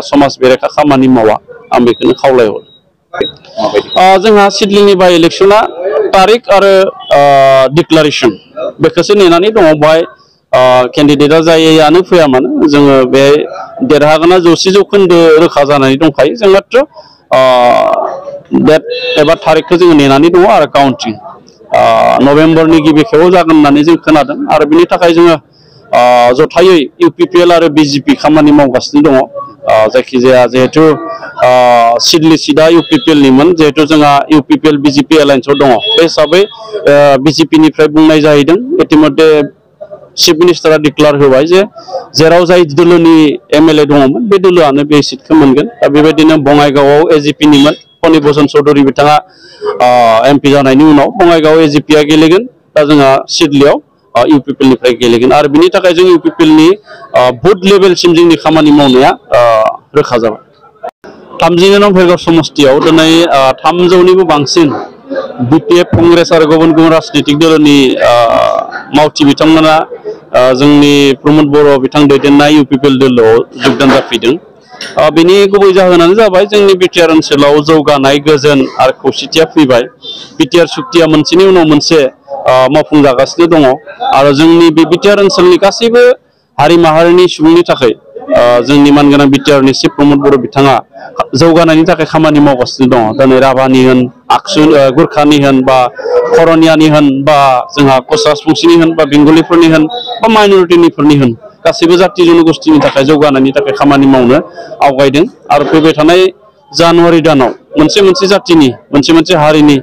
समाज बेरेखा खामानि मावा आं बेखौनो खावलायहरो। जोंहा सिडलिनि बाय इलेक्शना तारिख आरो डिक्लारेशन बेखौसो नेनानै दङ। बेवहाय केन्डिडेटआ जायआनो फैया मानो जोङो बे देरहागोना 100% रोखा जानानै दंखायो। जों मात्र डेट एबा तारिखखौ जोङो नेनानै दङ आरो काउन्टिं नभेम्बरनि गिबि खेबाव जागोन होननानै जों खोनादों आरो बिनि थाखाय जोङो जथायै इउपिपिएल आरो बिजेपि खामानि मावगासिनो दङ। जायखिजाया जिहेतु सिडली सीटआ इउपिपिएलनिमोन जिहेतु जोंहा इउपिपिएल बिजेपि एलायन्सआव दङ बे हिसाबै बिजेपिनिफ्राय बुंनाय जाहैदों। इतिमध्ये चिफ मिनिस्टारा डिक्लार होबाय जे जेराव जाय दोलोनि एमएलए दङमोन बे दोलोआनो बे सिटखौ मोनगोन। दा बेबायदिनो बङाइगावआव एजिपिनिमोन फणिभूषण चौधुरी बिथाङा एमपि जानायनि उनाव बङाइगाव एजिपिआ गेलेगोन। दा जोंहा सिडलीआव इउपिपिएलनिफ्राय गेलेगोन आरो बिनि थाखाय जों इउपिपिएलनि बुथ लेभेलसिम जोंनि खामानि मावनाया रोखा जाबाय। 32 नं भेरगाव समष्टियाव दिनै 300निबो बांसिन बिपिएफ कंग्रेस आरो गुबुन गुबुन राजनीतिक दलनि मावथि बिथांमोना जोंनि प्रमद बर' बिथां दैदेननाय इउपिपिएल दोलोआव जोगदान जाफैदों। बेनि गुबै जाहोनानो जाबाय जोंनि बिटिआर ओनसोलाव जौगानाय गोजोन आरो खौसेथिया फैबाय। बिटिआर सुक्तिया मोनसेनि उनाव मोनसे मावफुंजागासिनो दङ आरो जोंनि बे बिटिआर ओनसोलनि गासैबो हारि माहारिनि सुबुंनि थाखाय जोंनि मानगोनां बिटिआरनि चिफ प्रमद बर' बिथाङा जौगानायनि थाखाय खामानि मावगासिनो दङ। दिनै राभानि होन आक्सु गुरखानि होन बा करनियानि होन बा जोंहा कस राजबंसिनि होन बा बेंगलिफोरनि होन बा माइनरिटिनिफोरनि होन गासैबो जाति जनगोष्ठीनि थाखाय जौगानायनि थाखाय खामानि मावनो आवगायदों आरो फैबाय थानाय जानुवारि दानाव मोनसे जातिनि मोनसे हारिनि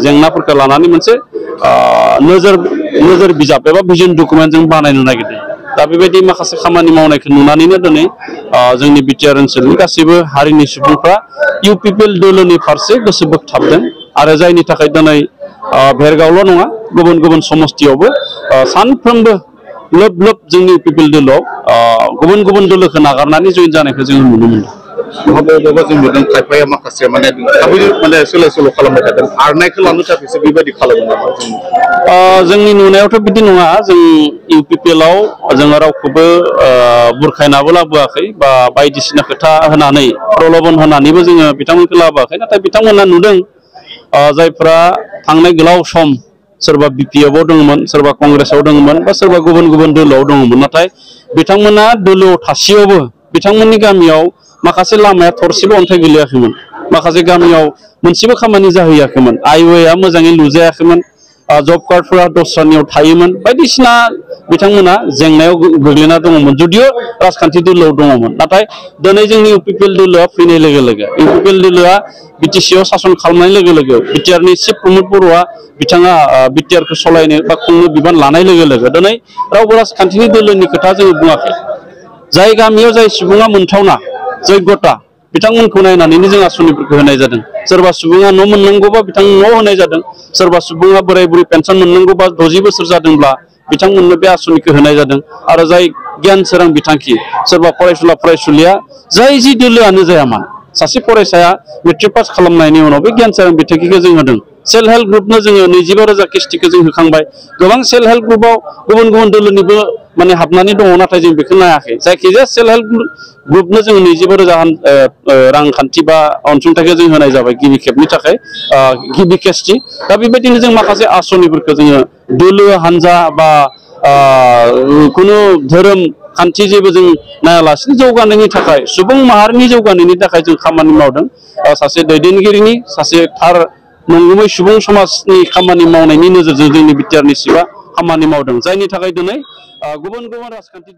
जेंनाफोरखौ लानानै मोनसे नोजोर बिजाब एबा भिजन डकुमेन्ट जों बानायनो नागिरदों। दा बेबायदि माखासे खामानि मावनायखौ नुनानैनो दिनै जोंनि बिटिआर ओनसोलनि गासैबो हारिनि सुबुंफ्रा इउपिपिएल दोलोनि फारसे गोसो बोगथाबदों आरो जायनि थाखाय दिनै भेरगावल' नङा गुबुन गुबुन समष्टियावबो सानफ्रोमबो लोब लोब जोंनि इउपिपिएल दोलोआव गुबुन गुबुन दोलोखौ नागारनानै जइन जानायखौ जों नुनो मोनदों। बबेबा जों नुदों खायफाया माखासे थाबैनो सोलाय सोल' खालामबाय थादों आरनायखौ लानो थाखायसो बेबायदि खालामो नामा? जोंनि नुनायावथ' बिदि नङा। जों इउपिपिएलआव जोङो रावखौबो बुरखायनाबो लाबोआखै बा बायदिसिना खोथा होनानै प्रलबन होनानैबो जोङो बिथांमोनखौ लाबोआखै। नाथाय बिथांमोना नुदों जायफ्रा थांनाय गोलाव सम सोरबा बिपिएफआव दङमोन सोरबा कंग्रेसआव दङमोन बा सोरबा गुबुन गुबुन दोलोआव दङमोन नाथाय बिथांमोना दोलोआव थासेयावबो बिथांमोननि गामियाव माखासे लामाया थरसेबो अन्थाइ गोलैयाखैमोन। माखासे गामियाव मोनसेबो खामानि जाहैयाखैमोन। हाइवेआ मोजाङै लुजायाखैमोन। जब कार्डफोरा दस्रानियाव थायोमोन। बायदिसिना बिथांमोना जेंनायाव गोग्लैना दङमोन जुदियो राजखान्थि दोलोआव दङमोन। नाथाय दिनै जोंनि इउपिपिएल दोलोआ फैनाय लोगो लोगो इउपिपिएल दोलोआ बिटिसिआव सासन खालामनाय लोगो लोगो बिटिआरनि चिफ प्रमद बर'आ बिथाङा बिटिआरखौ सालायनो बा खुंनो बिबान लानाय लोगो लोगो दिनै रावबो राजखान्थिनि दोलोनि खोथा जोङो बुङाखै। जाय गामियाव जाय सुबुङा मोनथावना जग्यता बिथांमोनखौ नायनानैनो जों आसनिफोरखौ होनाय जादों। सोरबा सुबुङा न' मोननांगौबा बिथांनो न' होनाय जादों। सोरबा सुबुङा बोराय बुरै पेन्सन मोननांगौबा 60 बोसोर जादोंब्ला बिथांमोननो बे आसनिखौ होनाय जादों आरो जाय गियान सोरां बिथांखि सोरबा फरायसुला फरायसुलिया जाय जि दोलोआनो जाया मानो सासे फरायसाया मेट्रिक पास खालामनायनि उनाव बे गियान सोरां बिथांखिखौ जों होदों। सेल्फ हेल्प ग्रुपनो जोङो 25,000 किस्तिखौ जों होखांबाय। गोबां सेल्फ हेल्प ग्रुपआव गुबुन गुबुन दोलोनिबो माने हाबनानै दङ नाथाय जों बेखौ नायाखै। जायखिजाया सेल्फ हेल्प ग्रुपनो जोङो 25,000 रांखान्थि बा अनसुंथाइखौ जों होनाय जाबाय गिबि खेबनि थाखाय गिबि किस्ति। दा बेबायदिनो जों माखासे आसनिफोरखौ जोङो दोलो हानजा बा खुनु धोरोम खान्थि जेबो जों नायालासिनो जौगानायनि थाखाय सुबुं माहारिनि जौगानायनि थाखाय जों खामानि मावदों। सासे दैदेनगिरिनि सासे थार नंगुबै सुबुं समाजनि खामानि मावनायनि नोजोरजों जोंनि बिटिआरनि चिफआ खामानि मावदों। जायनि थाखाय दिनै गुबुन गुबुन राजखान्थि